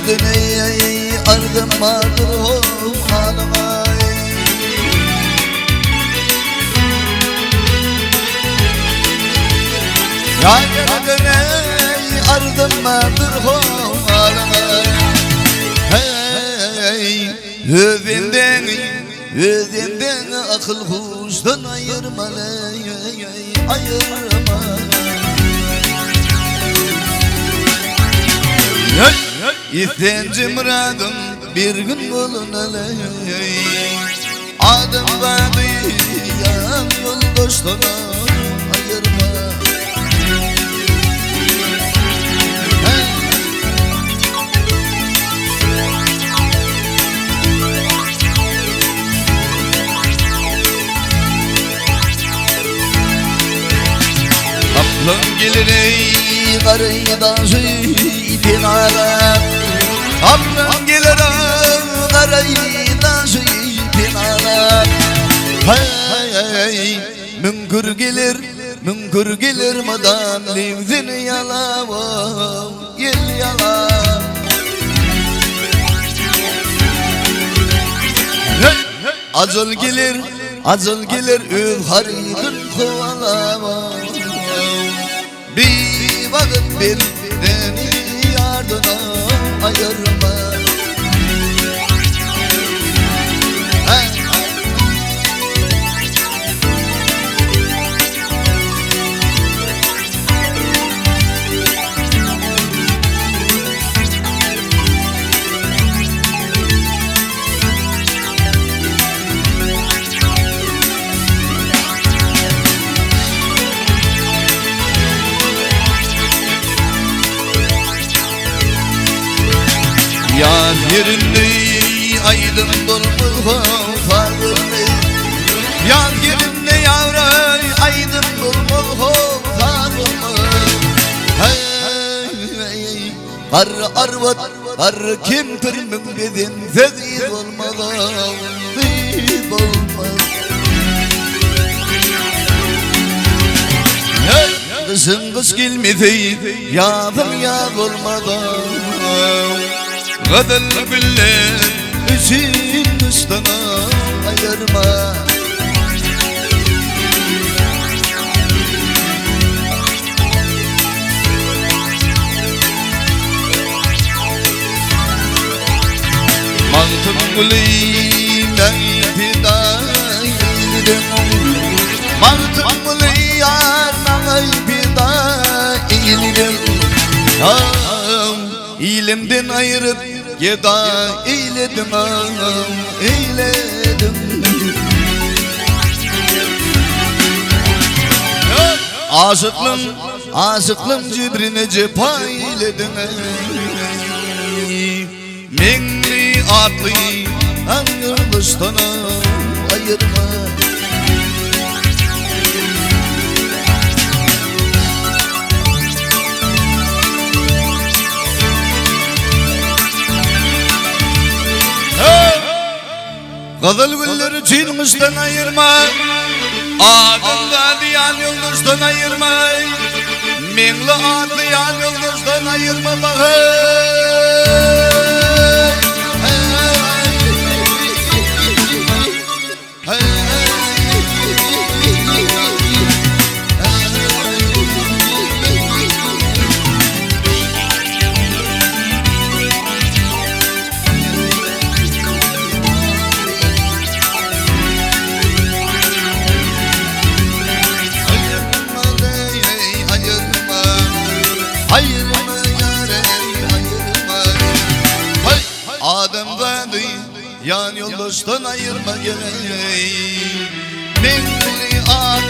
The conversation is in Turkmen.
Ýere döneý ardym bardyr ho halyňa. Ýa ýere döneý ardym bardyr ho halyňa. Hey, öz bendeňi, öz bendeňi akyl huşdan aýyrmaly, aýyrma. Istenji myradym bir gün bolunaly. Adam zady ýan ýoldaşdan aýyrma. Gaplaň gelir ey garay daşy penalap. Gaplaň gelir garay daşy penalap. Hey, müňkür gelir, müňkür gelir mydam lebzini ýalap, ýel ýalap. Ajal gelir, ajal gelir öz harydyn kowalap. Bir wagt bendäni ýardan aýyrma. Ýaz ýerinde aýdym bolmaz sazly. Ýaz ýerinde ýaray aýdym bolmaz sazly. Hey, garry arwat, garry kempir müňgezen söz bolmaz, gyz bolmaz. Gyşyň gyş gelmese, ýazyň ýaz bolmaz. Gyzyl güller üçin gyşdan aýyrma. Magtymguly meň pida eýledim. Magtymguly ýar maňa pida eýledim. Ilimden aýryp geda eýledim, eýledim. Aşyklym, aşyklym jibrine jepa eýlediň. Meňli atly aňňyrlyşdan aýyrma. Gyzyl güller üçin gyşdan aýyrma. Adam zady ýan ýoldaşdan aýyrma. Meňli atly ýan ýoldaşdan aýyrma Adamzady ýan ýoldaşdan aýyrma gerek. Meňli atly.